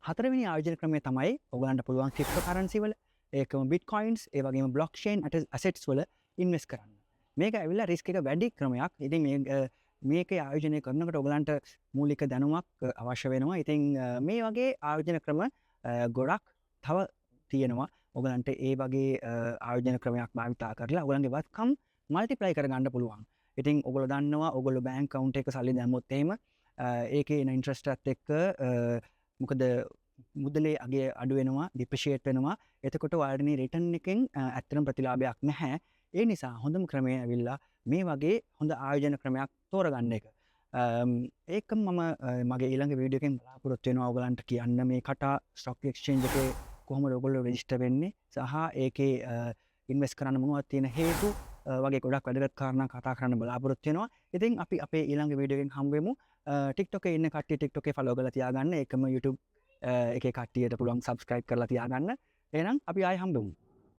හතරවෙනි ආයෝජන ක්‍රමය තමයි ඔයගලන්ට පුළුවන් ක්‍රිප්ටෝ කරන්සි වල, ඒකම බිට්කොයින්ස්, ඒ වගේම බ්ලොක්චේන් ඇසෙට්ස් වල ඉන්වෙස්ට් කරන්න. මේක ඇවිල්ලා රිස්ක් එක වැඩි ක්‍රමයක්. ඉතින් මේක ආයෝජනය කරනකොට ඔයගලන්ට මූලික දැනුමක් අවශ්‍ය වෙනවා. ඉතින් මේ වගේ ආයෝජන ක්‍රම ගොඩක් තව තියෙනවා. ඔයගලන්ට ඒ වගේ ආයෝජන ක්‍රමයක් භාවිතා කරලා ඔයගලන්ගේ වත්කම් මල්ටිප්ලයි කරගන්න පුළුවන්. ඉතින් ඔයගොල්ලෝ දන්නවා, ඔයගොල්ලෝ බැංක් ඇකවුන්ට් එක සල්ලි දැම්මොත් එහෙම ඒකේ එන ඉන්ට්‍රස්ට් එකත් එක්ක මොකද මුදලේ අගය අඩු වෙනවා, ඩිප්‍රිෂියේට් වෙනවා. එතකොට ඔයාලට මේ රිටර්න් එකෙන් ඇත්තටම ප්‍රතිලාභයක් නැහැ. ඒ නිසා හොඳම ක්‍රමය ඇවිල්ලා මේ වගේ හොඳ ආයෝජන ක්‍රමයක් තෝරගන්න එක. ඒක මම මගේ ඊළඟ වීඩියෝ එකෙන් බලාපොරොත්තු වෙනවා ඔයගලන්ට කියන්න මේ කටාර් ස්ටොක් එක්ස්චේන්ජ් එකේ කොහොමද ඔයගොල්ලෝ රෙජිස්ටර් වෙන්නේ සහ ඒකේ ඉන්වෙස්ට් කරන්න මොනවද තියෙන හේතු වගේ ගොඩක් වැදගත් කාරණා කතා කරන්න බලාපොරොත්තු වෙනවා. ඉතින් අපි අපේ ඊළඟ වීඩියෝ එකෙන් හම්බ වෙමු. TikTok එකේ ඉන්න කට්ටිය TikTok එකේ ෆලෝ කරලා තියාගන්න. ඒකම YouTube එකේ කට්ටියට පුළුවන් සබ්ස්ක්‍රයිබ් කරලා තියාගන්න. එහෙනම් අපි ආයෙ හම්බෙමු.